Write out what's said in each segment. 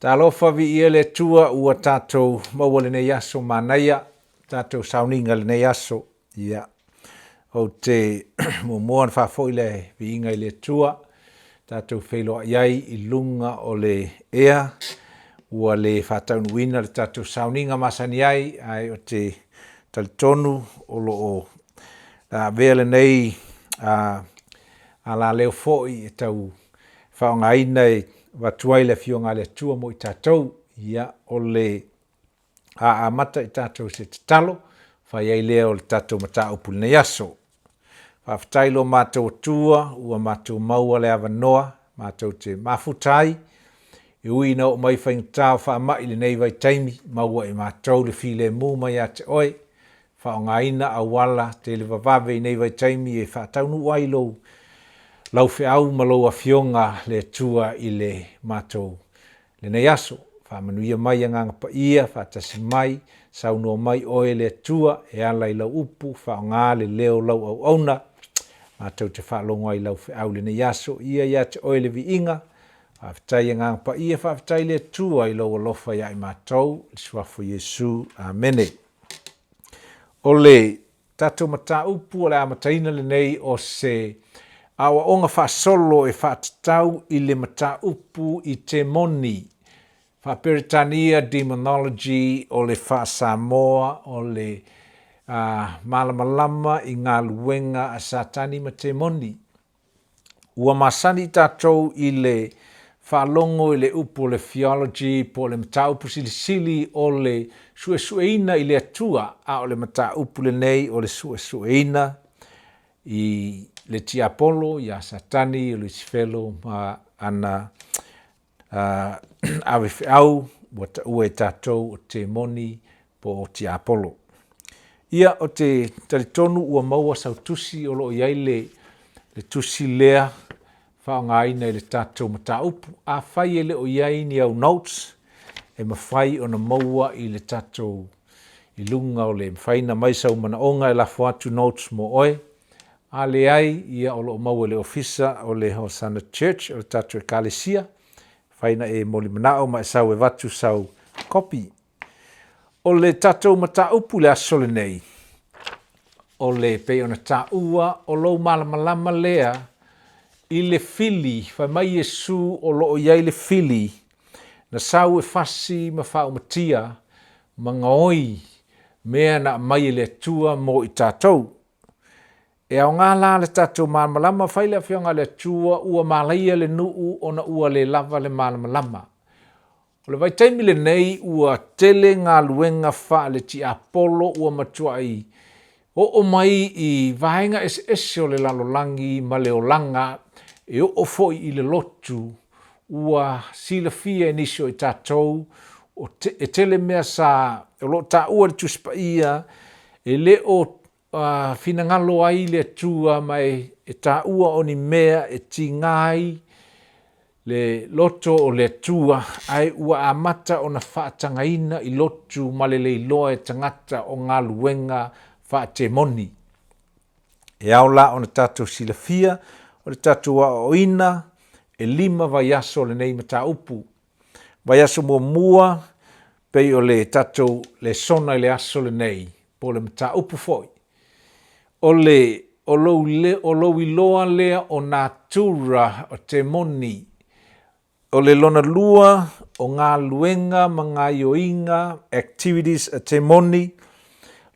Talofa viia le Atua ua tatou maua lenei aso manaia, tatou sauniga i lenei aso. Ia, ou te muamua ona faafoi le viiga i le Atua ua tatou feiloai ai i luga o le ea, ua le faataunuuina le tatou sauniga masani ai, ae ou te talitonu o lo o avea lenei alaleo foi e tau faaaogaina e avatu ai le Afioga a le Atua mo i tatou. Ia, o le a amata i tatou i se tatalo ona fai ai lea o le tatou mataupu i lenei aso. Faafetai i lo matou Atua ua matou maua le avanoa matou te mafuta ai, e ui ina oo mai faigata o faamai i lenei vaitaimi, maua e matou le filemu mai ia te Oe, faaaogaina auala televavave i nei vaitaimi e faataunuu ai lau feau ma lau Afioga le Atua i le matou lenei aso. Faamanuia mai Agaga Paia faatasi mai, saunoa mai Oe le Atua e ala i lau upu, faaaoga le leo o lau auauna matou te faalogo ai i lau feau i lenei aso. Ia ia te Oe le viiga, faafetai Agaga Paia, faafetai le Atua i lou alofa ia i matou i le suafa o Iesu. Amene. O le tatou mataupu o le a amataina lenei o se aoaoga faasolo e faatatau i le mataupu i temoni, faa-Peretania demonology, o le faa-Samoa o le malamalama i galuega a Satani ma temoni. Ua masani tatou i le faalogo i le upu o le theology po o le mataupu silisili o le suesueina i le Atua, a o le mataupu lenei o le suesueina i le tiapolo ia Satani, o Lusifelo ma ana ave feau ua taua e tatou o temoni po o tiapolo. Ia, ou te talitonu ua maua sau tusi o lo o i ai le tusi lea faaaogaina i le tatou mataupu. Afai e le o i ai ni au notes, e mafai ona maua i le tatou i luga o le mafai ona aumai sou manaoga e lafo atu notes mo oe. A leai, ia o lo o maua i le Ofisa o le Hosanna Church o le tatou Ekalesia, e mafai ona e molimanao ma e sau e avatu sau kopi. O le tatou mataupu i le aso lenei, o le pei ona taua o lou malamalama lea i le fili, fai mai Iesu o lo o i ai le fili na sau e fasi ma faaumatia ma gaoi mea na aumai e le Atua mo i tatou. E aoga la le tatou malamalama, fai le Afioga a le Atua ua malaia le nuu ona ua le lava le malamalama. O le vaitaimi lenei ua tele galuega faale-tiapolo ua matuai oo mai i vaega eseese o le lalolagi ma le olaga e oo foi i le lotu ua silafia e nisi o i tatou e tele mea sa o lo o taua i le Tusi Paia e le o finagalo ai le Atua ma e taua o ni mea e tiga ai le loto o le Atua, ae ua amata ona faatagaina i lotu ma le leiloa e tagata o galuega faatemoni. E ao la ona tatou silafia o le tatou aoaoina e lima vaiaso o lenei mataupu. Vaiaso muamua pei o le tatou lesona i le aso lenei po o le mataupu foi, o le o lou o lou iloa lea o natura o temoni. O le lona lua o galuega ma gaioiga, activities a temoni.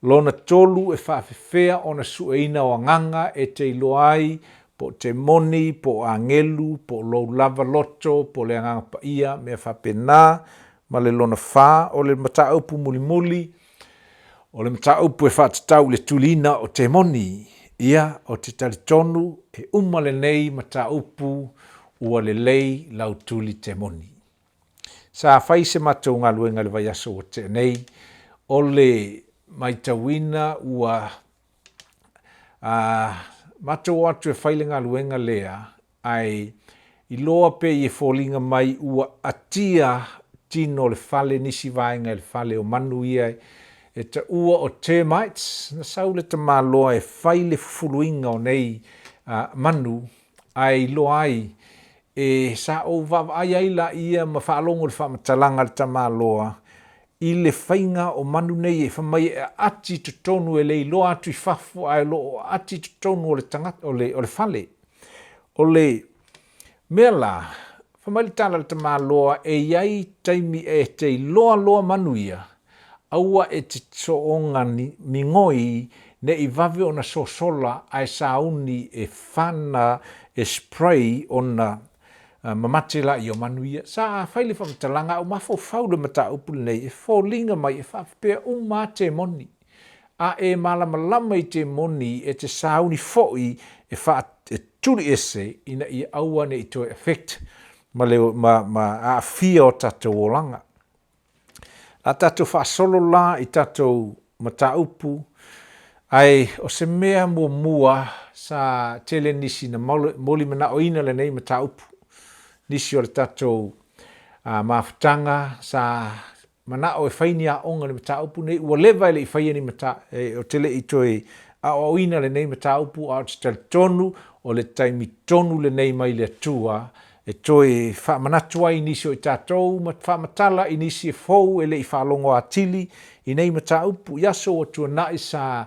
Lona tolu e faafefea ona sueina o agaga e te iloa ai po o temoni, po o agelu, po o lou lava loto, po o le Agaga Paia, mea faapena. Ma le lona fa, o le mataupu mulimuli, o le mataupu e faatatau i le tuliina o temoni. Ia, ou te talitonu e uma lenei mataupu ua lelei lau tuli temoni. Sa fai se matou galuega i le vaiaso ua tea nei, o le matauina ua matou o atu e fai le galuega lea, ae iloa pei e foliga mai ua atia tino o le fale nisi vaega i le fale o manu ia e taua o termites. Na sau le tamaloa e fai le fufuluina o nei manu ae iloa ai. E sa ou vaavaai ai laia ma faalogo i le faamatalaga a le tamaloa i le faiga o manu nei e fai mai e aati i totonu e le iloa atu i fafo ae o lo o aati i totonu o le tagata o le o le fale. O le mea la, fai mai le tala a le tamaloa e i ai taimi e te iloa loa manu ia, aua e te soona migoi ne i vave ona sosola ae sauni e fana e spray ona mamate laia o manu ia. Sa fai le faamatalaga ae ou mafaufau i le mataupu lenei e foliga mai e faapea uma lava temoni. A e malamalama i temoni e te sauni foi e e tuli ese ina ia aua ne i toe affect ma le ma ma aafia o tatou olaga. A tatou faasolo la i tatou mataupu, ae o se mea muamua sa tele nisi na molimanaoina lenei mataupu, nisi o le tatou mafutaga sa manao e fai ni aoga i le mataupu lenei, ua leva e le i faia ni ou te le i toe aoaoina lenei mataupu, ae ou te talitonu o le taimi tonu lenei mai le Atua e toe faamanatu ai i nisi o i tatou ma faamatala i nisi e fou e le i faalogo atili i nei mataupu. I aso ua tuanai sa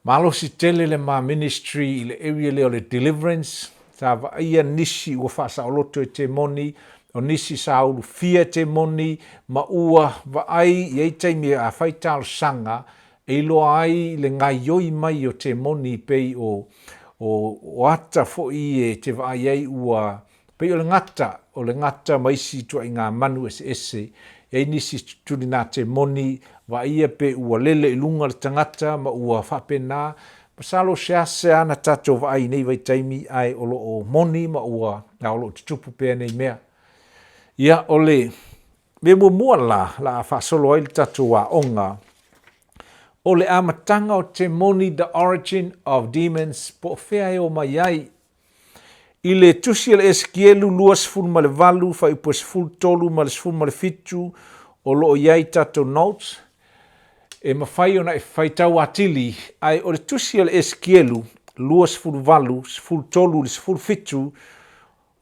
malosi tele le ma ministry i le area lea o le deliverance, sa vaaia nisi ua faasaoloto e temoni, o nisi sa ulufia e temoni, ma ua vaai i ai taimi a fai talosaga e iloa ai le gaioi mai o temoni pei o o ata foi e te vaai ai ua pei o le gata, o le gata ma isi ituaiga manu eseese. E i ai nisi tulinate moni, vaaia pe ua lele i luga le tagata ma ua faapena. Masalo e seasea ona tatou vaai i nei vaitaimi ae o lo o moni ma ua a o lo o tutupu pea nei mea. Ia, o le mea muamua la o le a faasolo ai le tatou aoga, o le amataga o temoni, the origin of demons, po o fea e omai ai. I le tusi a le Esekielu 28, fuaiupu e 13 ma le 17, o lo o i ai tatou notes, e mafai ona e faitau atili, ae o le tusi a le Esekielu 28, 13 i le 17,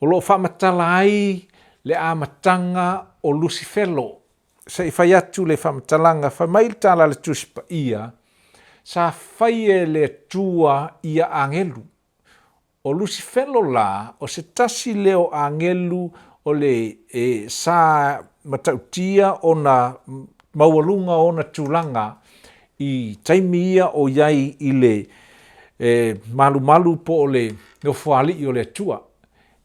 o lo o faamatala ai le amataga o Lusifelo. Se i fai atu le faamatalaga, fai mai le tala a le Tusi Paia, sa fai e le Atua ia agelu. O Lusifelo la, o se tasi lea o agelu o le e, sa matautia ona maualuga ona tulaga i taimi ia o i ai i le e, malumalu po o le nofoalii o le Atua.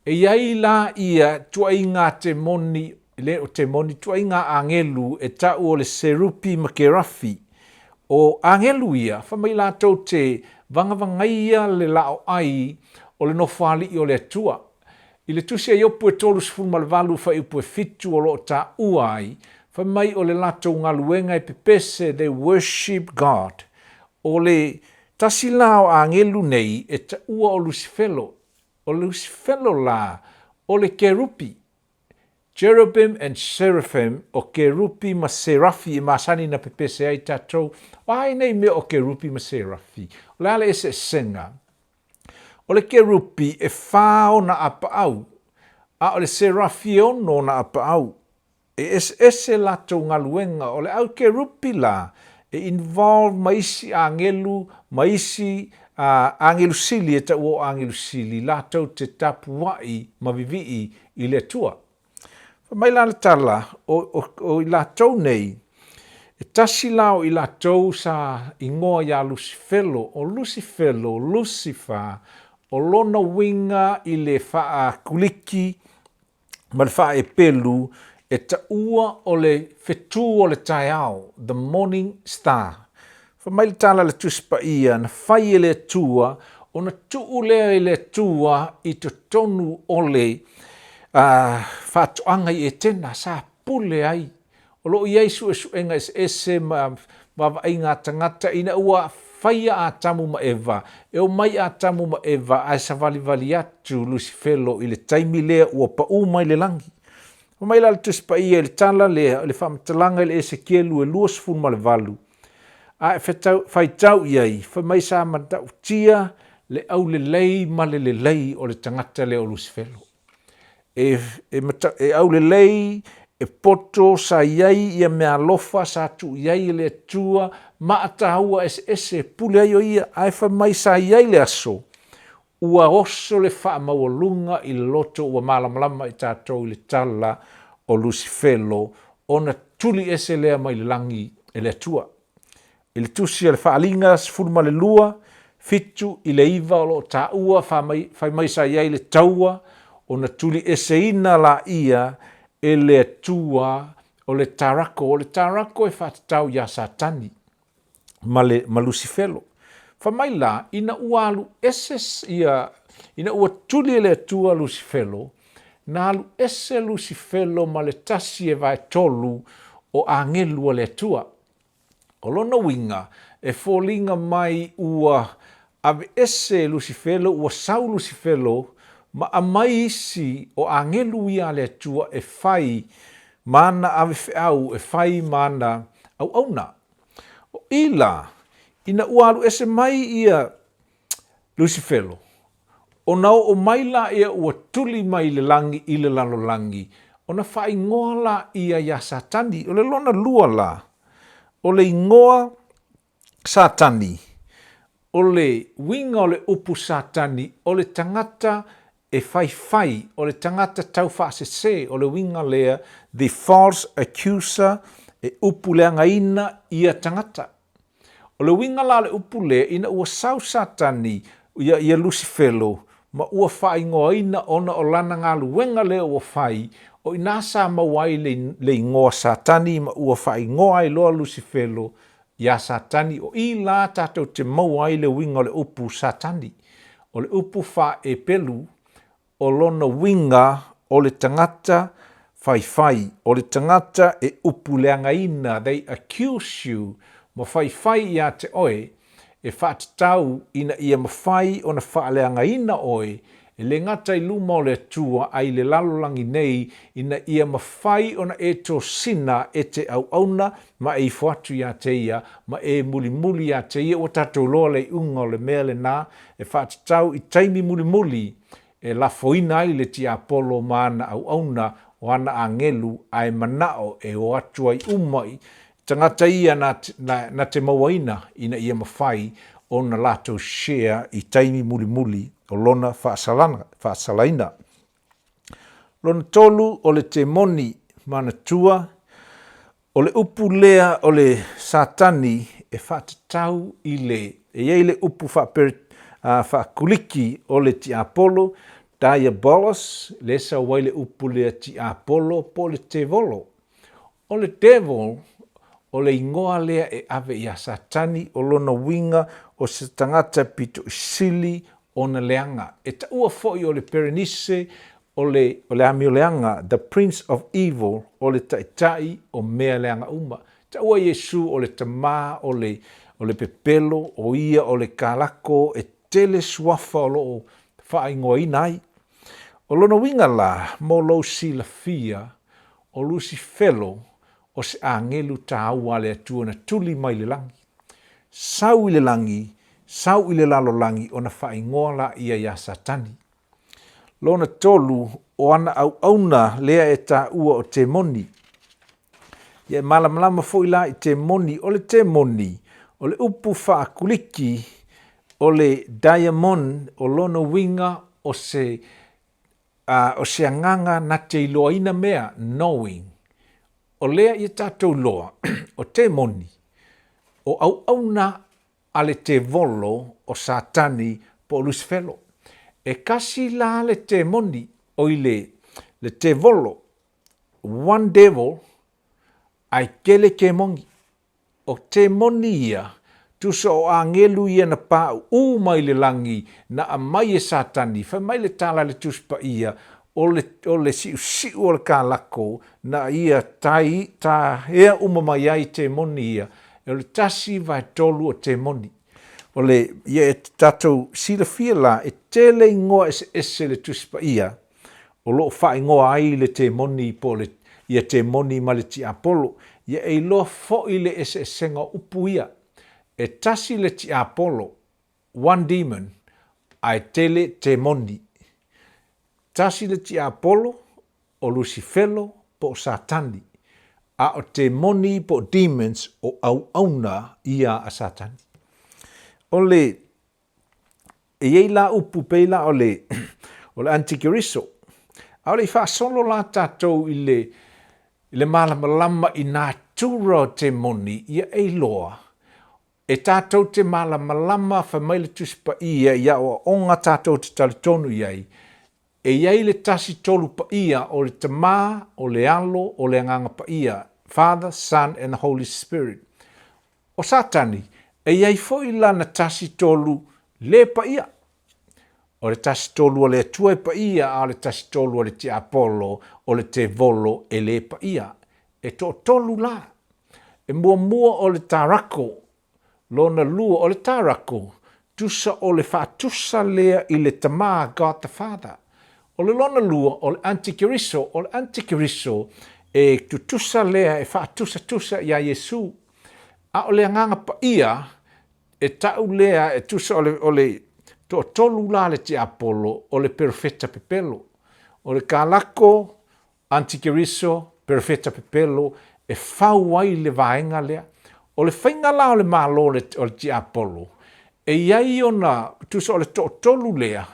E i ai la ia tuaiga temoni, le o temoni, tuaiga agelu e tau o le serupi ma kerafi. O agelu ia, fai mai latou te vagavagaia le laoai o le nofoalii o le Atua. I le tusi a Iopu e 38 fuaiupu e 7 o lo o taua ai, fai mai o le latou galuega e pepese, they worship God. O le tasi la o agelu nei e taua o Lusifelo. O Lusifelo la, o le kerupi, Cherubim and Seraphim, o kerupi ma serafi e masani na pepese ai tatou. O a nei mea o kerupi ma serafi? O le a le eseesega? O le kerupi e fa ona apaau, a o le serafi e ono ona apaau. E eseese latou galuega, o le au kerupi la, e involve ma isi agelu ma isi agelu sili e taua o agelu sili, latou te tapuai ma vivii i le Atua. Fai mai la le tala, o, o, o i latou nei, e tasi la o i latou sa igoa iā Lusifelo, o Lusifelo, Lusifa, o lona uiga i le faakuliki ma le faaepelu e taua o le fetu o le taeao, the morning star. Fai mai le tala a le Tusi Paia, na fai e le Atua, ona tuu lea e le Atua i totonu o le faatoaga i Etena, sa pule ai. O lo o i ai suesuega eseese ma vaavaaiga a tagata ina ua faia Atamu ma Eva, e omai Atamu ma Eva ae savalivali atu Lusifelo i le taimi lea ua pau mai le lagi. Fai mai la le Tusi Paia i le tala lea, i le faamatalaga i le Esekielu e 28, a e faitau i ai, fai mai sa matautia le aulelei ma le lelei o le tagata lea o Lusifelo. E, e, mata, e aulelei, e poto sa i ai ia meaalofa sa tuu i ai e le Atua ma ataua eseese e pule ai o ia, ae fai mai sa i ai le aso, ua oso le faamaualuga i le loto ua malamalama i tatou i le tala o Lusifelo ona tuli ese lea mai le lagi e le Atua. I le tusi a le Faaaliga 12, 7 i le 9 o lo o taua fai mai sa i ai le taua ona tulieseina laia e le Atua o le tarako. O le tarako e faatatau ia Satani ma le ma Lusifelo. Fai mai la, ina ua alu ese ia, ina ua tuli e le Atua Lusifelo, na alu ese Lusifelo ma le tasi e vaetolu o agelu a le Atua. O lona uiga, e foliga mai ua aveese e Lusifelo, ua sau Lusifelo ma aumai isi o agelu ia a le Atua e fai ma ana avefeau, e fai ma ana auauna. O i la, ina ua alu ese mai ia Lusifelo, ona oo mai laia ua tuli mai i le lagi i le lalolagi, ona faaigoa laia ia Satani. O le lona lua la, o le igoa Satani, o le uiga o le upu Satani, o le tagata e faifai, o le tagata taufaasese, o le uiga lea, the false accuser, e upu leagaina ia tagata. O le uiga la o le upu lea, ina ua sau Satani ia, ia Lusifelo, ma ua faaigoaina ona o lana galuega lea ua fai, o i ina sa maua ai le, le igoa Satani ma ua faaigoa ai loa Lusifelo iā Satani. O i la tatou te maua ai le uiga o le upu Satani. O le upu faa-Epelu, O lona uiga o le tagata faifai, o le tagata e upu leagaina, they accuse you, ma faifai ia te oe, e faatatau ina ia mafai ona faaleagaina oe, e le gata i luma o le Atua a i le lalolagi nei, ina ia mafai ona e tosina e te auauna ma e ifo atu ia te ia, ma e mulimuli ia te ia. Ua tatou iloa le iuga o le mea lena, e faatatau i taimi mulimuli e lafoina ai le tiapolo ma ana auauna, o ana agelu, ae manao e o atu ai uma i tagata ia na, na, na te mauaina ina ia mafai ona latou share i taimi mulimuli o lona faasalana, faasalaina. Lona tolu o le temoni manatua, O le upu lea o le Satani e faatatau i le, e i ai le upu faa-Kuliki o le tiapolo, diabolos, lea e sau ai le upu lea tiapolo po o le tevolo. O le devil, o le igoa lea e ave iā Satani, o lona uiga o se tagata pito i sili ona leaga. E taua foi o le Perenise o le, o le amioleaga, the prince of evil, o le taitai o mea leaga uma. Taua Iesu o le tama o le, o le pepelo, o ia o le kalako e tele suafa o lo o faaigoaina ai. O lona uiga la, mo lou silafia, o Lusifelo o se agelu taua a le Atua na tuli mai le lagi. Sau i le lagi, sau i le lalolagi ona faaigoa laia ia Satani. Lona tolu, o ana auauna lea e taua o temoni. Ia e malamalama foi la i temoni. O le temoni, o le upu faakuliki, o le diamond, o lona uiga o se, uh, o se agaga na te iloaina mea, knowing. O lea ia tatou loa, o temoni, o auauna a le tevolo o Satani po o Lusifelo. E kasi la le temoni, oi le, le tevolo, one devil, ae tele kemoni. O temoni ia, tusa o agelu ia na paʻuʻū mai le lagi na aumai e Satani, fai mai le tala a le Tusi Paia, o le, o le siʻusiʻu o le kalako na ia tai, taea uma mai ai temoni ia, o le tasi vaetolu o temoni. O le, ia e tatou silafia la, e tele igoa eseese le Tusi Paia o lo o faaigoa ai le temoni po o le, ia temoni ma le tiapolo. Ia e iloa foi le eseesega o upu ia. E tasi le tiapolo, one demon, ae tele temoni. Tasi le tiapolo, o Lusifelo po o Satani, a o temoni po o demons o auauna ia a Satani. O le, e i ai la upu pei la o le, o le antikeriso, a o le i faasolo la tatou i le, i le malamalama i natura o temoni, ia e iloa, e tatou te malamalama fai mai le Tusi Paia i aoaoga tatou te talitonu i ai, E i ai le Tasi Tolu Paia, o le Tama, o le Alo, o le Agaga Paia, Father, Son and the Holy Spirit. O Satani, e i ai foi lana Tasi Tolu le paia. O le Tasi Tolu a le Atua e paia, a o le Tasi Tolu a le Tiapolo, o le Tevolo e le paia. E toatolu la. E muamua o le Tarako, Lona lua, o le tarako, tusa o le faatusa lea i le Tama, God the Father. O le lona lua, o le antikeriso, o le antikeriso e tutusa lea e faatusatusa iā Iesu. A o le Agaga Paia, e ta'u lea e tusa o le, o le toatolu la le tiapolo, o le perofeta pepelo. O le kalako, Antikeriso, perofeta pepelo, e fau ai le vaega lea. O le faiga la o le Malo o le tiapolo, e i ai ona, tusa o le toatolu lea,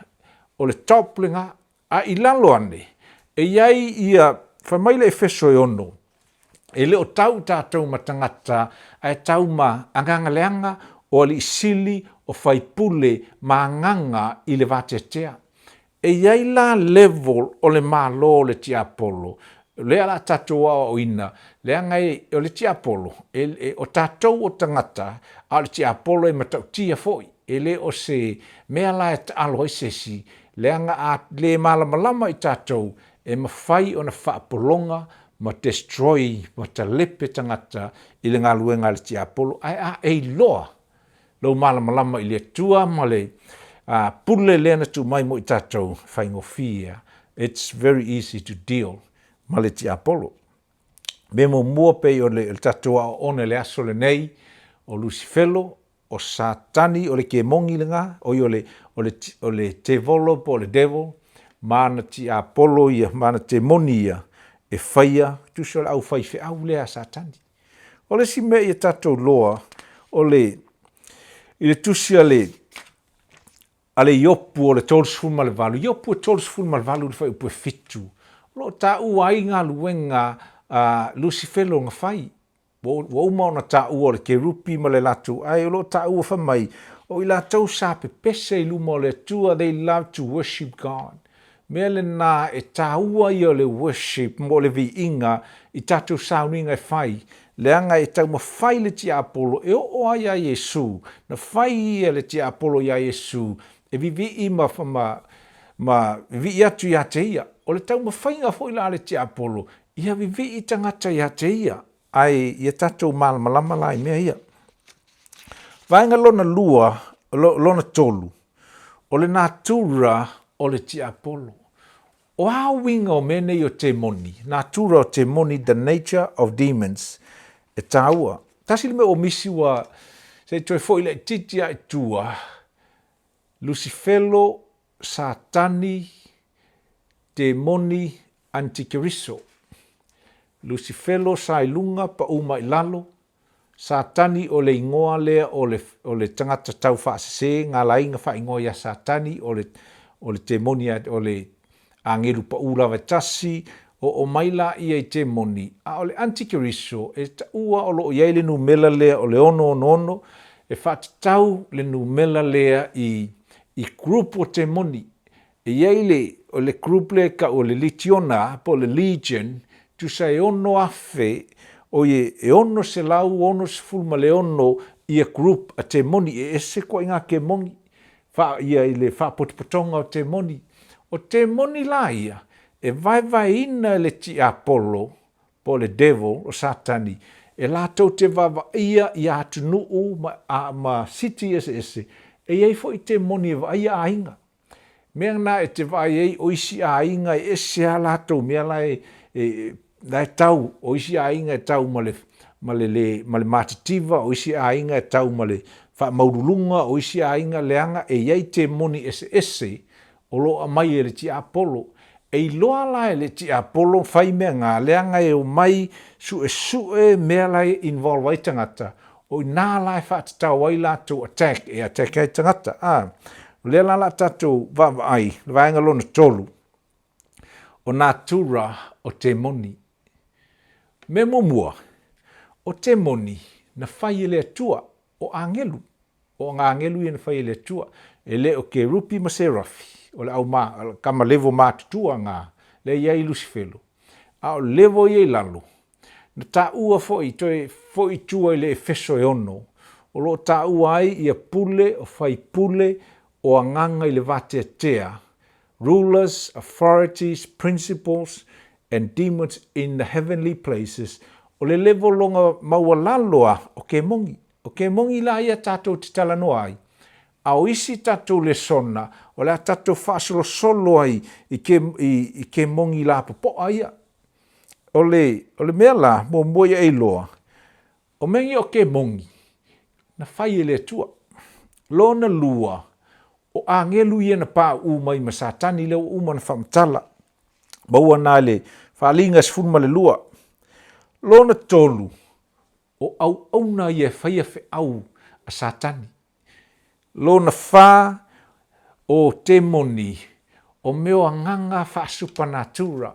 o le top lena, a i lalo ane, e i ai ia, fai mai le Efeso e ono, e le o tau i tatou ma tagata, ae tau ma agaga leaga, o alii sili, o faipule, ma agaga i le vateatea. E i ai la level o le Malo o le tiapolo, lea o le a tatou aoaoina, leaga e, o le tiapolo, e, e, o tatou o tagata, a o le tiapolo e matautia foi. E le o se mea la e taalo ai se isi, leaga a le malamalama i tatou, e mafai ona faapologa ma destroy ma talepe tagata i le galuega a le tiapolo. Ae a e iloa lou malamalama i le Atua ma le pule lea na tuu mai mo i tatou, faigofie. It's very easy to deal ma le tiapolo. Mea muamua pei o le, le tatou aoaoga i le aso lenei, o Lusifelo, o Satani, o le kemogi lena, oi o le, o le, o le tevolo po o le devil, ma ana tiapolo ia, ma ana temoni ia, e faia, tusa o le aufaifeau lea a Satani. O le isi mea ia tatou loa, o le, i le tusi a le, a le Iopu o le 38, Iopu e 38 le fuaiupu e 7, o lo o taua ai galuega a Lusifelo na fai. Ua, ua uma ona taua o le kerupi ma le latou ai, o lo o taua fai mai, o i latou sa pepese i luma o le Atua, they love to worship God. Mea lena e taua ia o le worship mo le viiga i tatou sauniga e fai, leaga e taumafai le tiapolo e oo ai ia Iesu, na fai ia le tiapolo ia Iesu e vivii ma, ma, ma vivii atu ia te ia. O le taumafaiga foi la a le tiapolo, ia vivii tagata ia te ia, ae ia tatou malamalama la i mea ia. Vaega lona lua, lona tolu, o le natura o le tiapolo. O a uiga o mea nei o temoni, natura o temoni, the nature of demons, e tāua. Tasi le mea ua misi ua, se i toe foi laitiiti lava i tua, Lusifelo, Satani, temoni, antikeriso. Lusifelo sa i luga, pau mai lalo, Satani o le igoa lea o le, o le tagata tau faasese, galaiga faaigoa ia Satani, o le, o le temoni, o le agelu pau lava e tasi, oo mai la ia i temoni, a o le antikeriso e taua o lo o i ai le numela lea o le 666, e faatatau le numela lea i, i group o temoni. E i ai le, o le group lea e tau o le Litiona po o le Legion, tusa e 6,000, oi e 666 ia group a temoni, e ese koʻi ngā kemoni, wha, ia i le faapotopotoga o temoni. O temoni la ia, e vaevaeina e le tiapolo, po o le devil, o Satani, e latou te vaavaaia ia atunuu ma, a, ma city eseese, e i ai foi temoni e vaaia aiga. Mea na e te vaai ai o isi aiga e ese a latou mea la e, e, la e tau, o isi aiga e tau ma le, ma le, le, ma le matitiva, o isi aiga e tau ma le faamaululuga, o isi aiga leaga e i ai temoni eseese o lo o aumai e le tiapolo. E iloa la e le tiapolo fai mea nga leaga e omai suesue mea la e involve ai tagata, o i ina la e faatatau ai latou attack e attack ai tagata a. O lea la o le a tatou vaavaai i le vaega lona 3, o natura o temoni. Mea muamua, o temoni na fai e le Atua, o agelu, o agelu ia na fai e le Atua, e le o kerupi ma serafi, o le au ma, tama levo matutua na, lea e i ai Lusifelo, a o levo ia i lalo, na taua foi, toe foi i tua i le Efeso e 6, o lo o taua ai ia pule o faipule o agaga i le vateatea, rulers, authorities, principles and demons in the heavenly places, o le level lona maualalo a o kemogi. O kemogi la ia tatou te talanoa ai, a o isi tatou lesona o le a tatou faasolosolo ai i, ke, i, i kemogi lapopoa ia. O le, o le mea la, muamua ia e iloa, o mea ia o kemogi, na fai e le Atua. Lona lua, o agelu ia na pauu mai ma Satani lea ua uma ona faamatala. Maua na i le Faaliga 12. Lona tolu, o auauna ia e faia feau a Satani. Lona fa, o temoni, o mea o agaga faasupanatura.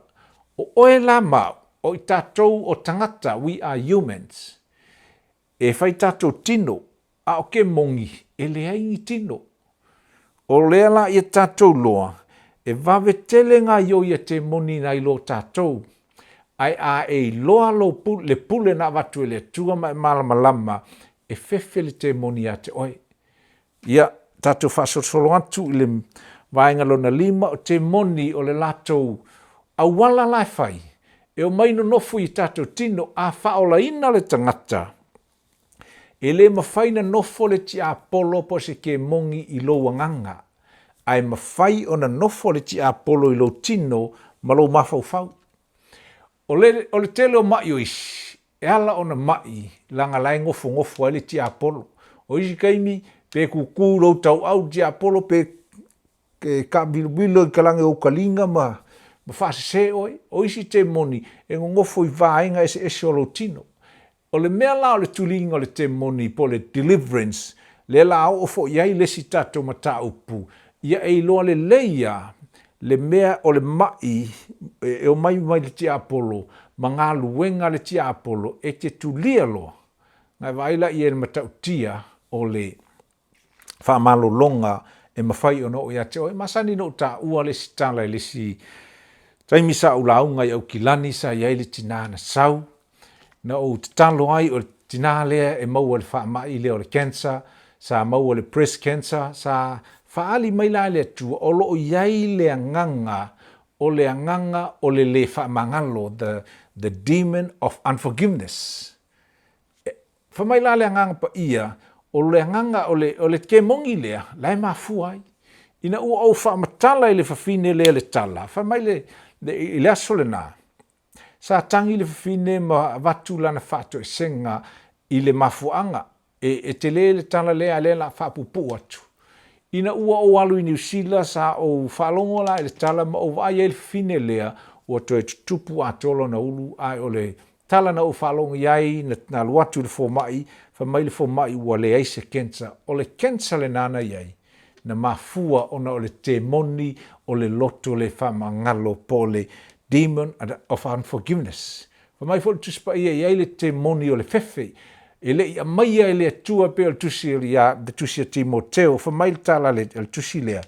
O oe la ma au, o i tatou o tagata, we are humans. E fai tatou tino, a o kemogi, e leai ni tino. O lea la ia tatou loa, e vave tele gaioi a temoni nai lo tatou, ae a e iloa lou pule, le pule na avatu e le Atua ma e malamalama, e fefe le temoni ia te oe. Ia, tatou faasolosolo atu i le vaega lona lima, o temoni o le latou auala la e fai, e omai nonofo i tatou tino, a faaolaina le tagata, e le mafai na nofo le tiapolo po o se kemogi i lou agaga, ae mafai ona nofo le tiapolo i lou tino ma lou mafaufau. O le, o le tele o mai o isi, e ala ona mai, leaga la e nofonofo ai le tiapolo. O isi taimi, pe kuku lou tauau i le tiapolo, pe e taamilomilo i talaane o ou taliga ma, ma faasese oe. O isi temoni e nonofo i vaega eseese o lou tino. O le mea la o le tuliga o le temoni po o le deliverance, lea la a oo foi i ai le isi tatou mataupu, ia e iloa lelei lava le mea o le mai e omai mai le tiapolo ma galuega a le tiapolo e te tulia loa, ona e vaai lea i le matautia o le faamalologa e mafai ona oo ia te oe. E masani ona ou taua le isi tala i le isi taimi sa ou lauga i Aukilani sa i ai le tina na sau, na ou tatalo ai o le tina lea e maua i le faamai lea o le cancer, sa maua i le breast cancer, sa faaali mai la e le Atua o lo o i ai le agaga o le agaga o le le faamagalo, the demon of unforgiveness. Fai mai la le Agaga Paia, o le agaga o le, o le kemoni lea, la e mafua ai. Ina ua ou faamatala i le fafine lea le tala, fai mai le, le, i le aso lena, sa tagi le fafine ma avatu lana faatoesega i le mafuaaga. E, e tele le tala lea, a lea la faapuupuu atu. Ina ua ou alu i Niu Sila, sa ou faalogo la i le tala ma ou vaai ai i le fafine lea, ua toe tutupu atoa lona ulu, ae o le tala na ou faalogo i ai, na, na alu atu i le fomai, fai mai le fomai ua leai se cancer. O le cancer lena na i ai, na mafua ona o le temoni o le loto le faamagalo po o le demon of unforgiveness. Fai mai foi le Tusi Paia e i ai le temoni o le fefe, e le i aumaia e le Atua pei o le tusi ia le tusi a Timoteo, fai mai le tala a le, le tusi lea,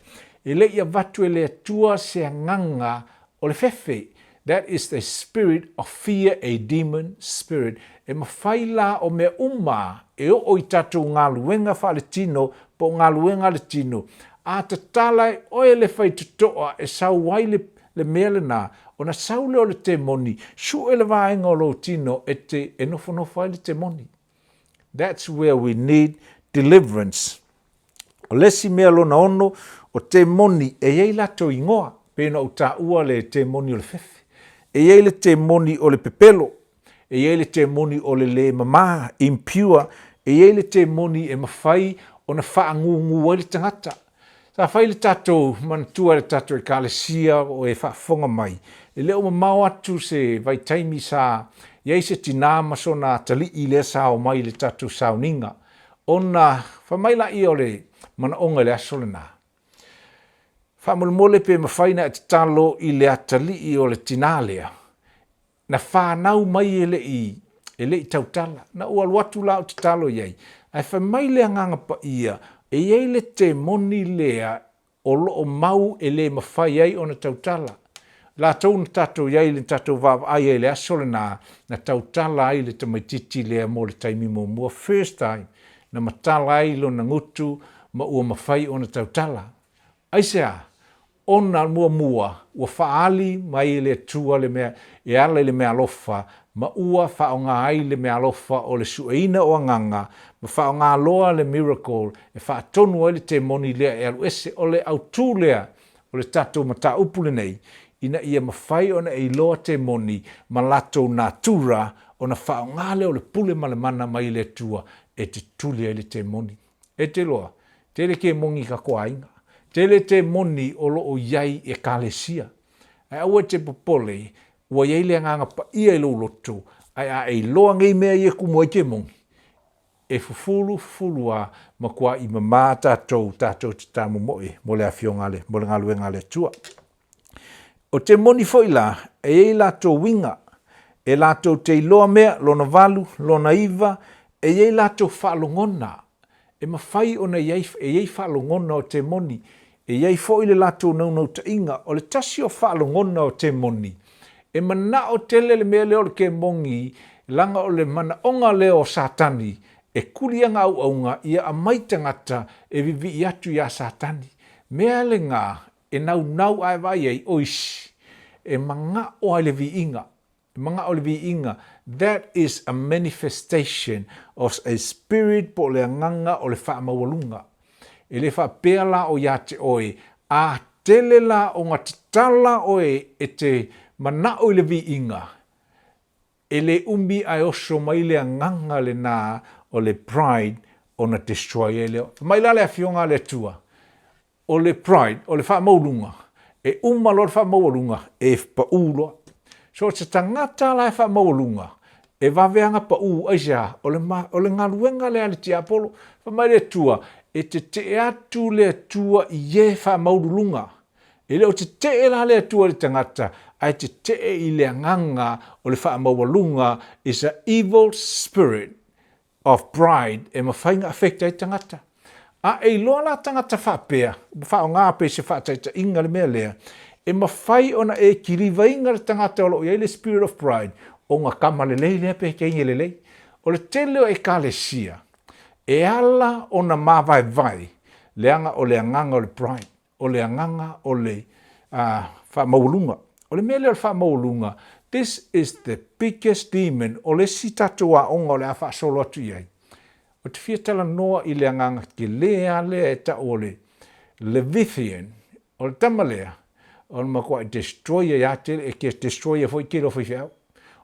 e le i avatu e le Atua se agaga o le fefe. That is the spirit of fear, a demon spirit. E mafai la o mea uma e oo i tatou galuega faaletino po o galuega a le tino, a tatala e oe le faitotoa e sau ai le le mea lena, ona sau lea o le temoni, sue le vaega o lou tino e te e nofonofo ai le temoni. That's where we need deliverance. O le isi mea lona ono, o temoni e i ai latou igoa, pei ona ou taua le temoni o le fefe. E i ai le temoni o le pepelo, e i ai le temoni o le le mama, impure, e i ai le temoni e mafai ona faagūgū ai le tagata. Sa fai le tatou manatua e le tatou Ekalesia o e faafofoga mai, e le o mamao atu se vaitaimi sa i ai se tina ma sona atalii lea sa omai i le tatou sauniga, ona fai mai laia o le manaoga i le aso lena, Faamolemole pe mafai ona e tatalo i le atalii o le tina lea, na fanau mai e le i, e le i tautala. Na ou alu atu la ou tatalo i ai, ae fai mai le Agaga Paia, e i ai le temoni lea o lo o mau e le mafai ai ona tautala. Latou na tatou i ai, na tatou vaavaai ai i le aso lena, na tautala ai le tamaitiiti lea mo le taimi muamua, first time, na matala ai lona gutu ma ua mafai ona tautala. Aisea? Ona muamua ua faaali mai e le Atua le mea e ala i le meaalofa, ma ua faaaoga ai le meaalofa o le sueina o agaga, ma faaaoga loa le miracle e faatonu ai le temoni lea e alu ese. O le autu lea o le tatou mataupu lenei, ina ia mafai ona e iloa temoni ma latou natura, ona faaaoga lea o le pule ma le mana mai le Atua e te tuli ai le temoni. E te iloa, tele kemoni i tatou aiga, tele temoni o lo o i ai i Ekalesia. Ae aua e te popole, ua i ai le Agaga Paia i lou loto, ae a e iloa nei mea ia e tumu ai kemoni, e fufulu fufulu a, matuai mama tatou, tatou te tamomoe mo le afioga a le, mo le galuega a le Atua. O te moni foi la, e i ai latou uiga, e latou te iloa mea, lona valu, lona iva, e i ai latou faalogona, e mafai ona i ai, e i ai faalogona o temoni, e i ai foi le latou naunautaiga. O le tasi o faalogona o temoni, e manao tele le mea lea o le kemoni, leaga o le manaoga lea o Satani, e kuli ana auauna ia aumai tagata e vivii atu ia Satani. Mea lena e naunau a e vaai ai, o isi, e manao lava i le viiga, e manao i le viiga, that is a manifestation of a spirit po o le agaga o le faamaualuga. E le faapea la o ia te oe, a tele la ona tatala oe e te manao i le viiga, e le umi ae oso mai le agaga lena o le pride ona destroy ai lea. Fai mai la le Afioga a le Atua, O le pride, o le faamaualuga, e uma loa le faamaualuga, e pau loa. So o se tagata la e faamaualuga, e vave ana pau, aisea? O le, o le galuega lea a le tiapolo. Fai mai le Atua, e tetee atu le Atua i e faamaululuga. E le o tetee la le Atua i le tagata, ae tetee i le agaga o le faamaualuga, is a evil spirit of pride e mafai ona affect ai tagata. A e iloa la tagata faapea, ua faaaoga pei se faataitaiga le mea lea, e mafai ona e kilivaina le tagata o lo o i ai le spirit of pride ona tama lelei lea pe teine lelei. O le tele o ekalesia e ala ona mavaevae leaga o le agaga o le pride. o le agaga o le faamaualuga. O le mea lea o le faamaualuga, this is the biggest demon, o le isi tatou aoga o le a faasolo atu i ai. Ou te fia talanoa i le agaga tele lava lea e tau o le Levithian, o le tama lea, o le matuai destroy ai lava tele, e destroy ai foi tele o faifeau.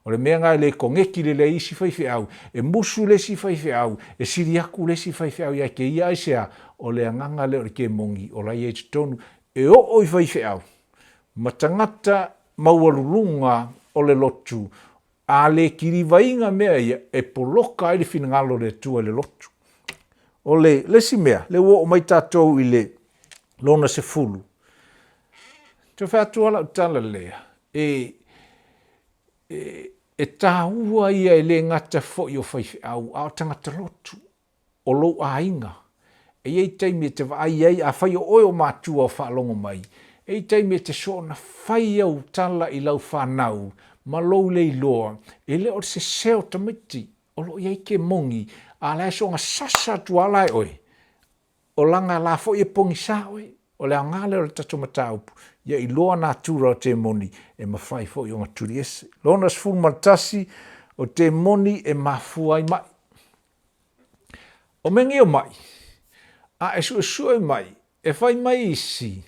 O le mea lena e le koneti lelei ai isi faifeau, e musu le isi faifeau, e sili atu le isi faifeau ia te ia, aisea? O le agaga lea o le kemoni o la e i ai i totonu, e oo i faifeau ma tagata maualuluga o le lotu, a le kilivaina mea ia, e poloka ai le finagalo o le Atua i le lotu. O le isi mea, lea ua oo mai tatou i le lona sefulu, toe fai atu lava lau tala lea, e, e, e taua ia e le gata foi o faifeau, a o tagata lotu, o lou aiga. E i ai taimi e te vaai ai, afai o oe o matua o faalogo mai, e i ai taimi e te soona fai au tala i lau fanau ma lou le iloa, e le o le sese o tamaiti, o lo o i ai kemoni, a la e soona sasa atu lava la e oe, O lana la foi e pogisa oe. O le aoga lea o le tatou mataupu, ia iloa natura o temoni e mafai foi ona tuli ese. Lona 11, o temoni e mafua ai maʻi. O mea nei o maʻi, a e suesue mai, e fai mai isi,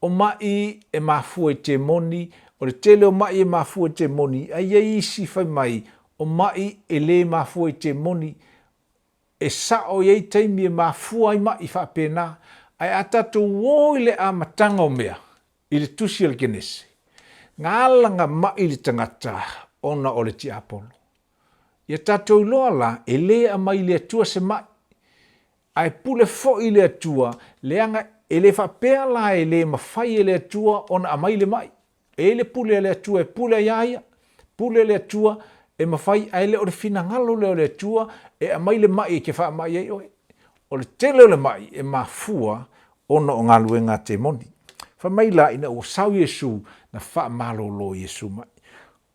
o maʻi e mafua i temoni, o le tele o maʻi e mafua i temoni, ae i ai isi fai mai, o maʻi e le mafua i temoni, E sao e i ai taimi e mafua ai maʻi faapena. Ae a tatou o i le amataga o mea, i le tusi a le Kenese, na alaga mai le tagata ona o le tiapolo. Ia tatou iloa la, e le aumai i le Atua se mai, ae pule foi le Atua, leaga e le faapea la e le mafai e le Atua ona aumai le mai. E i ai le pule a le Atua e pule ai a ia, pule le Atua e mafai, ae le o le finagalo lea o le Atua e aumai le mai e te faamai ai oe. O le tele o le mai e mafua ona o galuega a temoni. Fai mai la ina ua sau Iesu, na faamalolo Iesu mai.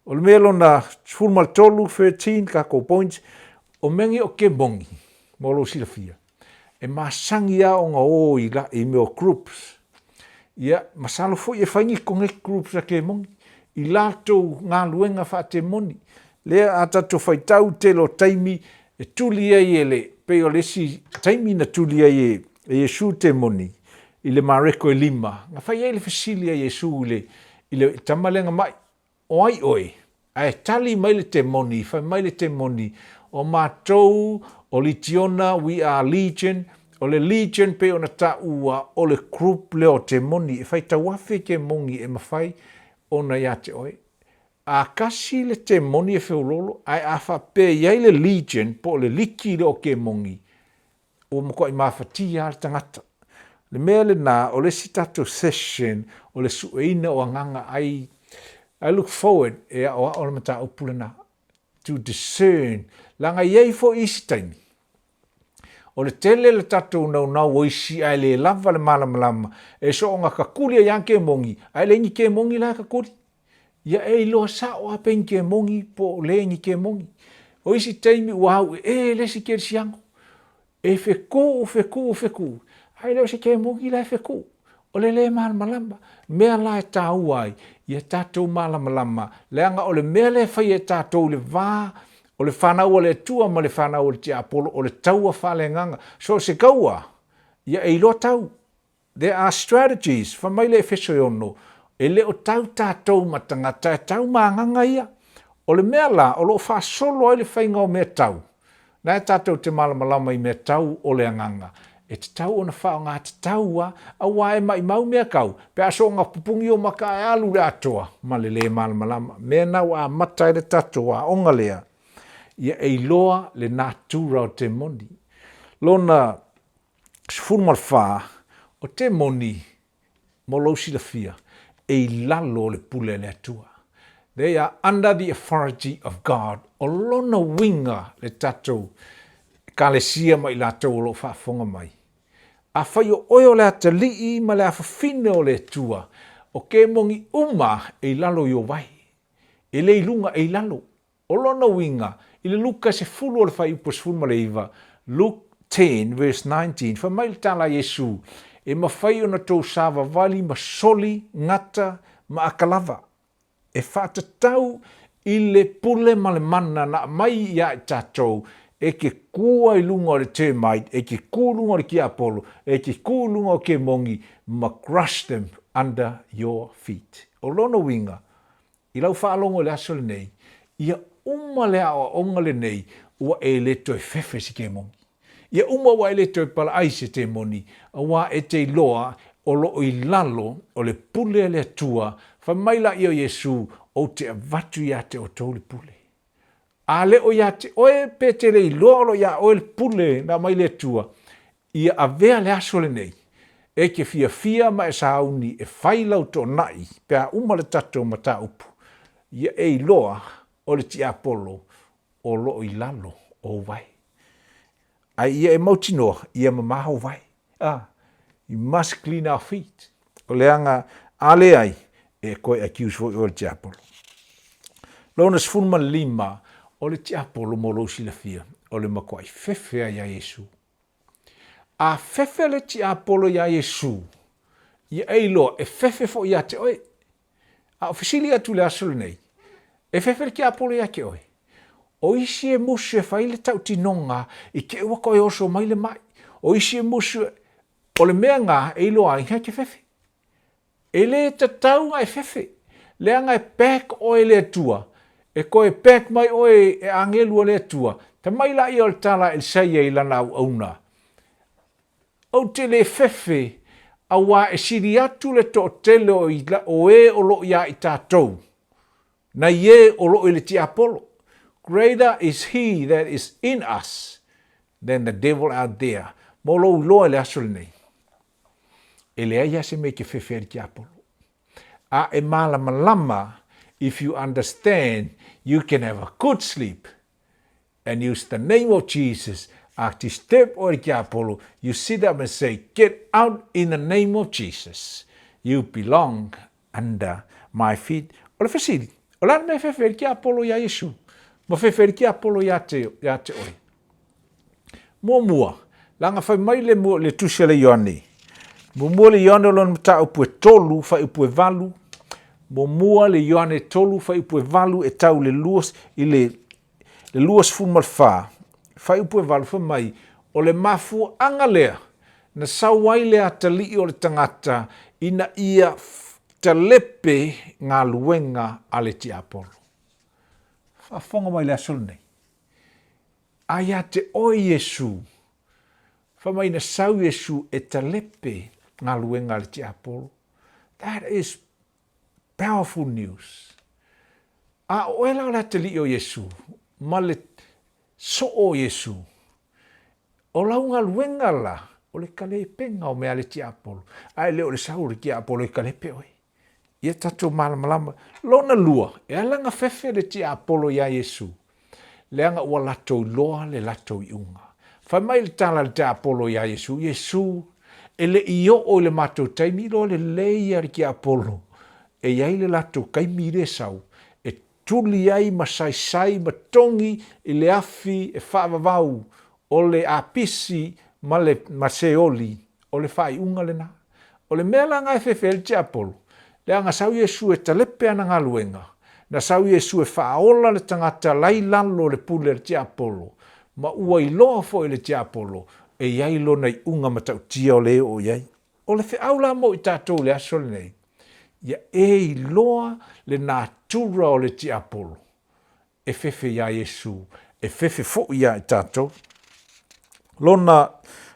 O le mea lona 13, 13 tatou points, o mea nei o kemoni, mo lou silafia, e masani lava ona o i, la, i mea o groups. Ia, masalo foi e fai ni connect groups a kemoni, i latou galuega faatemoni. Lea a tatou faitau i tele o taimi e tuli ai e le, pei o le isi taimi na tuli ai e, e Iesu temoni i le Mareko e lima, na fai ai le fesili a Iesu i le, i le tama lea na mai, O ai oe? Ae tali mai le temoni, fai mai le temoni, O matou o Litiona, we are legion. O le legion pei ona taua o le group lea o temoni, e fai tauafe temoni e mafai ona ia te oe. A kasi le temoni e feololo, ae a faapea e i ai le legion po o le liki lea o kemoni, ua matuai mafatia lava le tagata. O le mea lena, o le isi tatou session o le sueina o agaga ai, I look forward e aoao le mataupu lena, to discern, leaga e i ai foi isi taimi, o le tele le tatou naunau o isi ae le lava le malamalama, e soona kakuli ai lava kemoni, ae leai ni kemoni la e kakuli. Ia e iloa sao lava pe ni kemoni po o le ni kemoni. O isi taimi ua auee le isi kerisiano, e fekuu, fekuu, fekuu, ae le o se kemoni la e fekuu. O le le malamalama, mea la e taua ai, ia tatou malamalama, leaga o le mea lea e faia e tatou i le va o le fanau a le Atua ma le fanau a le tiapolo, o le taua faaleagaga. So o se taua, ia e iloa tau. There are strategies, fai mai le Efeso e 6, e le o tau tatou ma tagata, e tau ma agaga ia. O le mea la, o lo o faasolo ai le faiga o mea tau, na e tatou te malamalama i mea tau o le agaga, e tatau ona faaaoga tatau a, aua e maimau mea tau, pe a soona pupuni o maka ae alu le atoa ma le le malamalama. Mea na ua amata ai le tatou aoga lea, ia e iloa le natura o temoni. Lona 14, o temoni, mo lou silafia, e i lalo o le pule a le Atua. They are under the authority of God. O lona uiga le tatou Ekalesia ma i latou o lo o faafofoga mai. Afai o oe o le atalii ma le afafine o le Atua, o kemoni uma e i lalo i ou vae. E le i luga, e i lalo. O lona uiga, i le Luka 10 o le fuaiupu 19, Luke 10 verse 19, fai mai le tala a Iesu, E mafai ona tou savavali ma soli, gata, ma akalava, e faatatau i le pule ma le mana na aumai ia i tatou, e te kua i luga o le termite, e te ku i luga o le tiapolo, e te ku i luga o kemogi, ma crush them under your feet. O lona uiga, I lau faalogo i le aso lenei, ia uma le aoaoga lenei ua e le toe fefe se kemoni. Ia uma ua e le toe palaai se temoni, auā e te iloa o lo o i lalo o le pule a le Atua, fai mai laia o Iesu, Ou te avatu ia te outou le pule. A le o ia te oe pe te le iloa o lo o iā oe le pule na aumai le Atua, ia avea le aso lenei e te fiafia ma e sauni e fai lau toonai pe a uma le tatou mataupu, ia e iloa o le tiapolo o lo o i lalo o ou vae. Ae ia e mautinoa, ia mama ou vae. Ah, you must clean our feet. O le aga, a leai, e koe accuse foi oe le tiapolo. Lona 15, o le tiapolo mo lou silafia, o le matuai fefe ai ia Iesu. A fefe le tiapolo iā Iesu, ia e iloa e fefe foi ia te oe. A o fesili atu i le aso lenei, e fefe le tiapolo ia te oe? O isi e musu e fai le tautinoga i te i ua toe oso mai le mai. O isi e musu, o le mea na e iloa ai, e te fefe. E le tatau ona e fefe, leaga e back oe e le Atua, e toe back mai oe e agelu a le Atua. Fai mai laia o le tala a Elisaia i lana auauna. Ou te le fefe, auā e sili atu le toatele o o e o lo o iā i tatou, nai e o lo o i le tiapolo. Greater is he that is in us than the devil out there. Mo lou iloa i le aso lenei, e leai lava se mea e te fefe ai le tiapolo. A e malamalama, if you understand, you can have a good sleep and use the name of Jesus, a disturb oe le tiapolo, you sit up and say, get out in the name of Jesus. You belong under my feet. O le fesili, o le a le mea e fefe ai le tiapolo iā Iesu? Ma fefe ai le tiapolo iā te, iā te oe? Muamua, leaga fai mai le, le tusi a le Ioane. Muamua le Ioane o lona mataupu e tolu, faaiupu e valu. Muamua le Ioane tolu, faaiupu e valu e tau le lua, i le, le 24, faaiupu e valu, fai mai, o le mafuaaga lea na sau ai le atalii o le tagata ina ia talepe galuega a le tiapolo. Faafofoga mai le aso lenei. A ia te oe Iesu, fai mai na sau Iesu e talepe galuega a le tiapolo. That is powerful news. A o oe la o le atalii o Iesu, ma le soo o Iesu, o lau galuega la, o le kalepega o mea a le tiapolo, ae le o le sau o le tiapolo e kalepe oe. Ia tatou malamalama. Lona lua, e ala ona fefe le tiapolo iā Iesu, leaga ua latou iloa le latou iuga. Fai mai le tala a le tiapolo iā Iesu, Iesu, e le i oo i le matou taimi, iloa lelei lava le tiapolo e i ai le latou taimi lea e sau, e tuli ai ma saisai ma togi i le afi e faavavau o le apisi ma le ma Seoli, o le faaiuga lena. O le mea la na e fefe ai le tiapolo, leaga sau Iesu e talepe ana galuega, na sau Iesu e faaola le tagata la i lalo o le pule a le tiapolo, ma ua iloa foi e le tiapolo e i ai lona iuga matautia o le e oo i ai. O le feau la mo i tatou i le aso lenei, ia e iloa le natura o le tiapolo e fefe iā Iesu, e fefe foi iā i tatou. Lona,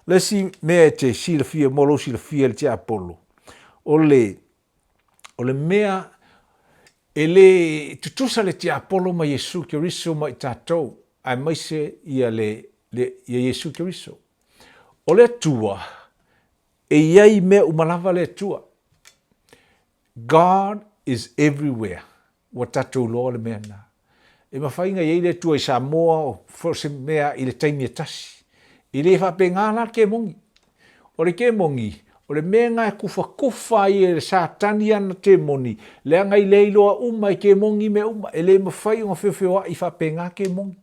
le isi mea e te silafia mo lou silafia i le tiapolo, o le, o le mea e le tutusa le tiapolo ma Iesu Keriso ma i tatou, aemaise ia le, le, ia Iesu Keriso. O le Atua, e i ai i mea uma lava le Atua. God is everywhere. Ua tatou iloa le mea lena. E mafai ona i ai le Atua i Samoa o so o se mea i le taimi e tasi. E le faapena la le kemoni. O le kemoni, o le mea lena e kufakufa ai e le Satani ana kemoni, leaga e le iloa uma e kemoni mea uma. E le mafai ona feofeoai faapena kemoni.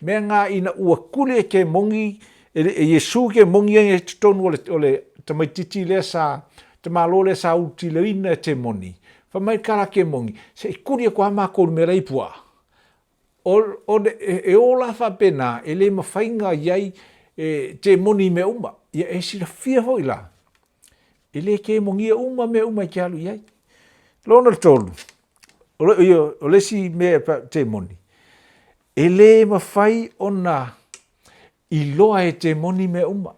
Mea na ina ua kuli e kemoni, e Iesu kemoni ia i totonu o le, o le tamaititi lea sa, tamalo lea sa ulutileina e kemoni. Fai mai le tala kemoni, se i kuli atu lava matou i le mea la e i puaa. O, o le, e, e ola faapena, e le mafai ona i ai e, kemoni i mea uma. Ia e silafia foi la, e le kemonia uma mea uma e te alu i ai. Lona tolu, o le, o le isi mea temoni, e le mafai ona iloa e temoni mea uma.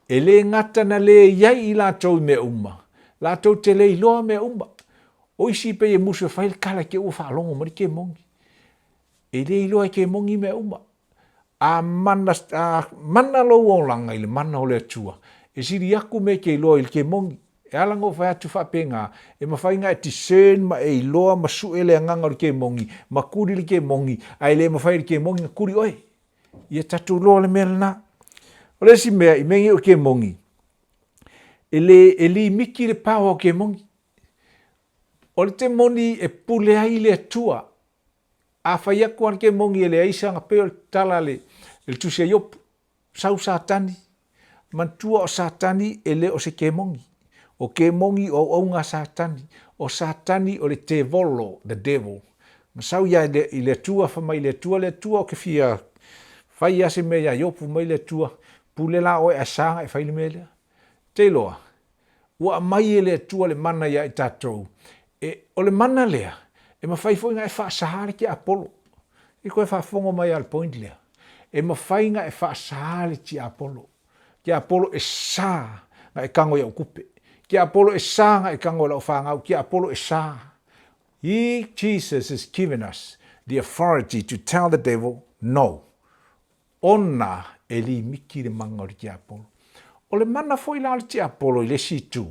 E le gata na le i ai i latou i mea uma, latou te le iloa mea uma. O isi pei e musu e fai le tala te ua faalogo mai le kemoni. E le iloa e kemoni mea uma. A mana, a mana lou olaga i le mana o le Atua, e sili atu mea e te iloa i le kemoni. E ala ona ou fai atu faapena, e mafai ona e discern ma e iloa ma sue le agaga o le kemoni, ma kuli le kemoni, ae le mafai e le kemoni ona kuli oe. Ia tatou iloa le mea lena. O le isi mea, i mea nei o kemoni, e le, e limiti le power o kemoni. O le temoni e pule ai le Atua. A fai atu lava le kemoni e leai sana, pei o le tala a le, le tusi a Iopu, Sau Satani, manatua o Satani e le o se kemoni. O kemoni o auauna a Satani. O Satani o le tevolo, the devil. Na sau ia i le Atua, fai mai i le Atua, Le Atua ou te fia fai lava se mea ia Iopu, fai mai le Atua, Pule la oe ae sa ona e fai le mea lea. Te iloa, ua aumai e le Atua le mana ia i tatou. E, o le mana lea, e mafai foi ona e faasa le tiapolo. I koe faafofoga mai lava i le point lea. E mafai ona e faasa le tiapolo. Tiapolo e sa na e tago i au tupe. Tiapolo e sa na e tago i lau fanau. Tiapolo e sa. He, Jesus, has given us the authority to tell the devil no. Ona e limiti le mana o le tiapolo. O le mana foi la o le tiapolo i le isi itu,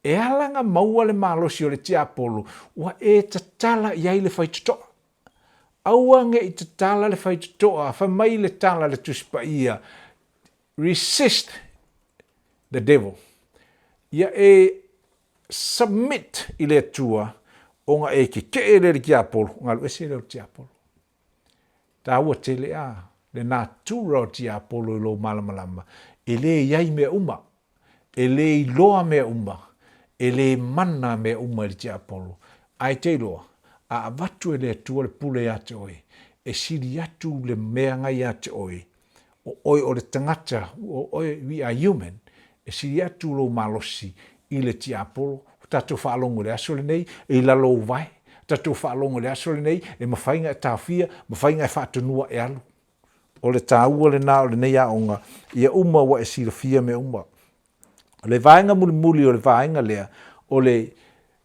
e ala na maua le malosi o le tiapolo ua e tatala i ai le faitotoa. Aua ne i tatala le faitotoa, fai mai le tala a le Tusi Paia, resist the devil. Ia e submit i le Atua ona e keke'e lea i le tiapolo, ona alu ese lea o le tiapolo. Taua tele a le natura o tiapolo i lou malamalama, e le i ai mea uma, e le iloa mea uma, e le mana mea uma i le tiapolo. Ae te iloa, a avatu e le Atua le pule ia te oe, e sili atu le mea na ia te oe, o oe o le tagata, o oe, we are human, e sili atu lou malosi i le tiapolo. Ua tatou faalogo i le aso lenei, e i lalo o ou vae, tatou faalogo i le aso lenei, e mafai ona e taofia, mafai ona e faatonua e alu. O le taua lena o lenei aoga, ia uma ua e silafia mea uma. O le vaega mulimuli o le vaega lea, o le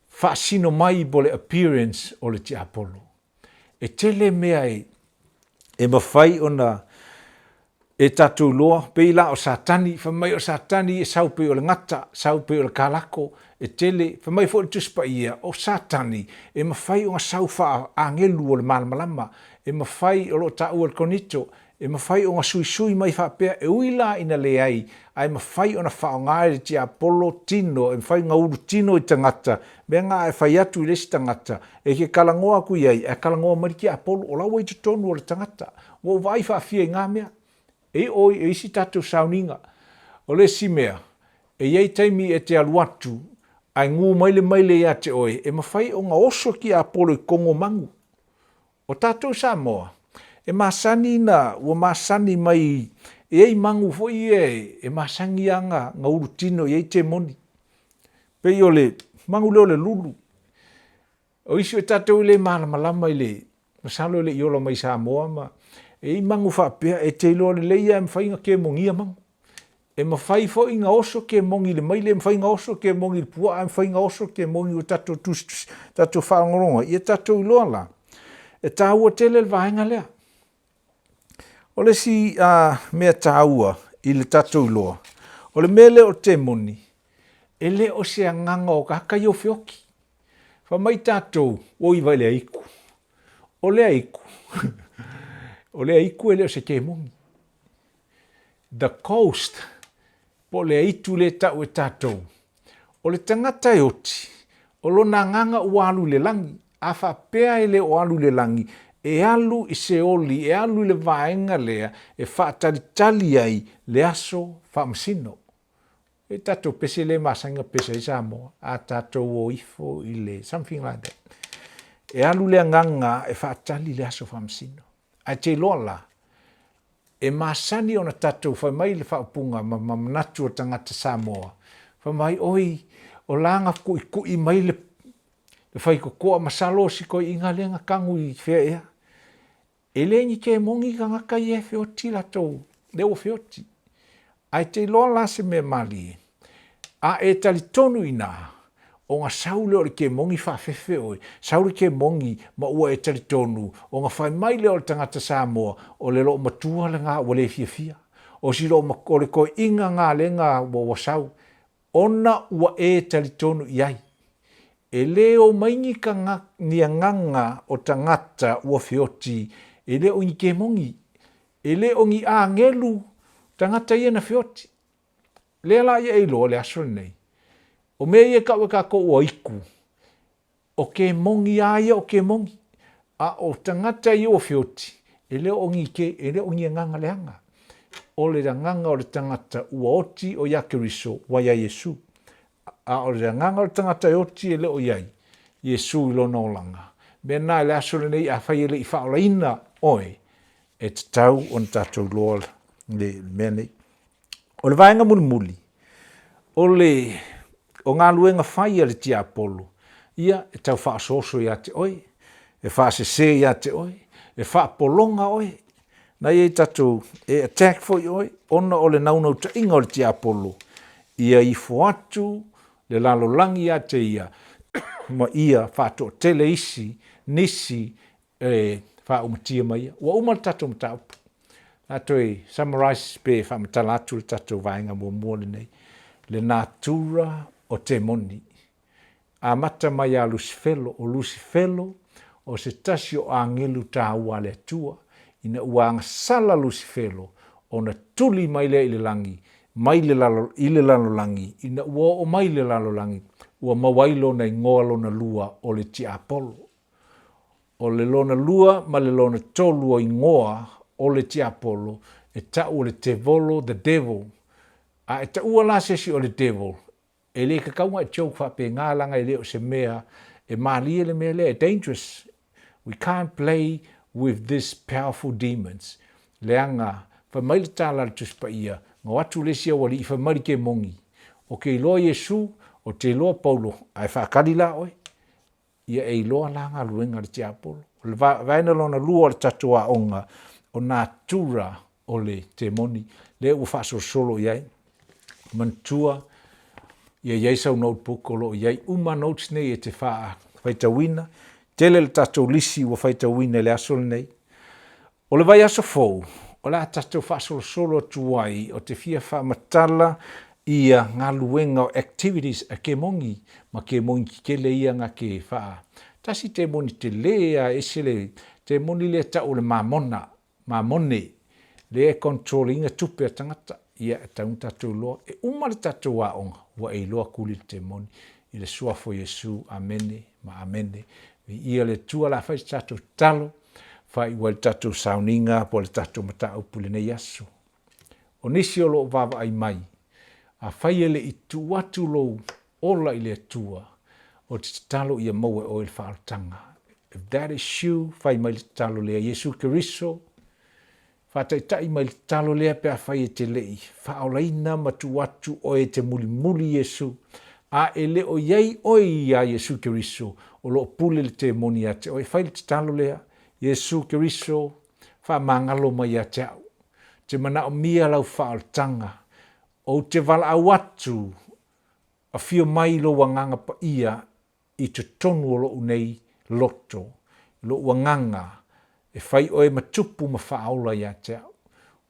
faasino mai po o le appearance o le tiapolo. E tele mea e, e mafai ona e tatou iloa, pei la o Satani, fai mai o Satani e sau pei o le gata, sau pei o le kalako, e tele, fai mai foi le Tusi Paia, o Satani e mafai ona sau faa-agelu o le malamalama, e mafai, o lo o taua e le Konito, e mafai ona suisui mai faapea, e ui la ina leai, ae mafai ona faaaoga e le tiapolo tino, e mafai ona ulu tino i tagata, mea na a e fai atu i le isi tagata, e te talanoa atu i ai, ae talanoa mai le tiapolo, o la ua i totonu o le tagata. Ua ou vaai faafia i na mea. E i o i isi tatou sauniga. O le isi mea, e i ai taimi e te alu atu, ae gu mai le maile ia te oe, e mafai ona oso tiapolo i totonu o manu. O tatou Samoa, e masani na, ua masani mai, e i ai manu foi ia e masani lava na ulu tino i ai temoni. Pei o le manu lea o le lulu. O isi o tatou e le malamalama i le, masalo e le i ola mai i Samoa ma, e i ai manu faapea e te iloa lelei lava e mafai ona kemonia manu. E mafai foi ona oso kemoni i le maile, e mafai ona oso kemoni i le puaa, e mafai ona oso kemoni ua tatou tusitusi, tatou faalogologo ai, ia tatou iloa la, e taua tele le vaega lea. O le isi mea taua i le tatou iloa, o le mea lea o le temoni, e le o se agaga o tagata ia o feoti. Fai mai tatou, oi vai le aiku. O le aiku, o le aiku e le o se kemoni. The coast, po o le aitu lea e tau e tatou, o le tagata e oti, o lona agaga ua alu i le lagi. A faapea e le o alu i le lagi, e alu i Seoli, e alu i le vaega lea e faatalitali ai le aso faamasino. E tatou pese lea e masani ona pese ai Samoa, a tatou o ifo i le something like that. E alu le agaga e faatali le aso faamasino. Ae te iloa la, e masani ona tatou fai mai le faaupuga ma ma manatu o tagata Samoa, fai mai, oi, o la na ku'iku'i mai le le faitotoa masalo o si toeaina lea na tanu i fea ea. E le ni kemoni tagata ia e feoti latou, lea ua feoti. Ae te iloa la se mea malie, a e talitonu i ina, ona sau lea o le kemoni faafefe oe, sau le kemoni ma ua e talitonu, ona fai mai lea o le tagata Samoa, o le loomatua lena ua le fiafia. O si o le toeaina lena lea na ua sau, ona ua e talitonu i ai. E le o mai ni ni agaga o tagata ua feoti, e le o ni kemoni, e le o ni agelu tagata ia na feoti. Lea la ia e iloa le aso lenei, o mea ia e tau e tatou o aiku, o kemoni a ia o kemoni, a o tagata ia ua feoti, e le o ni ke, e le o ni agaga leaga. O le agaga o le tagata ua oti o ia Keriso, ua ia Iesu. A o le agaga o le tagata e oti e le o i ai Iesu i lona olaga. Mea na i le aso lenei, afai e le i faaolaina oe, e tatau ona tatou iloa le mea nei. O le vaega mulimuli, o le o galuega fai a le tiapolo, ia e tau faaosooso ia te oe, e faasese ia te oe, e faapologa oe. Na i ai tatou e attack foi oe ona o le naunautaiga o le tiapolo ia ifo atu le lalolagi ia te ia ma ia faatoatele isi nisi e faaumatia ma ia. Ua uma le tatou mataupu. O le a toe summarize pe faamatala atu le tatou vaega muamua lenei. Le natura o temoni. Amata mai ia Lusifelo. O Lusifelo o se tasi o agelu taua a le Atua. Ina ua agasala Lusifelo, ona tuli mai lea i le lagi, mai le lalo, i le lalolagi, ina ua oo mai i le lalolagi, ua maua ai lona igoa lona lua o le tiapolo. O le lona lua ma le lona tolu o igoa o le tiapolo, e tau o le tevolo, the devil. A e taua la se isi o le devil, E le tatau ona e joke faapena leaga e le o se mea e malie le mea lea, e dangerous. We can't play with this powerful demons. Leaga, fai mai le tala a le Tusi Paia, na o atu le isi aualii fai mai le kemoni, O ke iloa Iesu, o te iloa Paulo, ae faatali la oe. Ia e iloa la galuega a le tiapolo. O le vaega lona lua o le tatou aoga, o natura o le temoni, lea ua faasolosolo i ai. Manatua, ia i ai sau notebook o lo o i ai uma notes nei e te faitauina. Tele le tatou lisi ua faitauina i le aso lenei. O le vaiaso fou, o le a tatou faasolosolo atu ai, ou te fia faamatala ia galuega o activities a kemoni, ma kemoni tetele ia na te faa, tasi temoni tele lava e ese le temoni lea e tau o le mamona, mamone, lea e control ina tupe a tagata. Ia e tatau ona tatou iloa, e uma le tatou aoga ua e iloa tuli le temoni i le Suafa o Iesu. Amene ma amene. Viia le Atua, o le a fai se tatou tatalo faaiu ai le tatou sauniga po o le tatou mataupu i lenei aso. O nisi o lo o vaavaai mai, afai e le i tuu atu lou ola i le Atua, ou te tatalo ia maua e oe le faaolataga. If that is you, fai mai le tatalo lea, Iesu Keriso, faataitai mai le tatalo lea pe afai e te le i faaolaina ma tuu atu oe e te mulimuli Iesu, a e le o i ai oe iā Iesu Keriso, o lo o pule le temoni ia te oe. Fai le tatalo lea, Iesu Keriso, faamagalo mai ia te au. Ou te manaomia lau faaolataga. Ou te valaau atu, afio mai lou Agaga Paia i totonu o lou nei loto, lou agaga, e fai oe ma tupu ma faaola ia te au.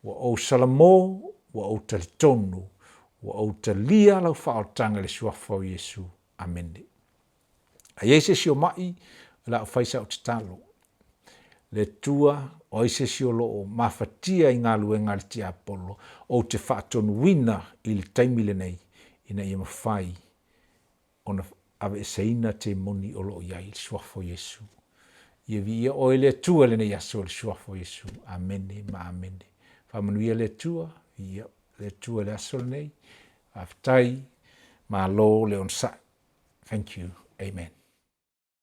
Ua ou salamo, ua ou talitonu, ua ou talia lau faaolataga i le Suafa o Iesu. Amene. A i ai se isi o ma'i, o le a ou fai sau tatalo. Le Atua, o ai se isi o lo o mafatia i galuega a le tiapolo, ou te faatonuina i le taimi lenei, ina ia mafai ona aveeseina temoni o lo o i ai i le Suafa o Iesu. Ia viia oe le Atua i lenei aso i le Suafa o Iesu. Amene ma amene. Faamanuia le Atua, viia le Atua i le aso lenei. Faafetai, malo le onosai. Thank you. Amen.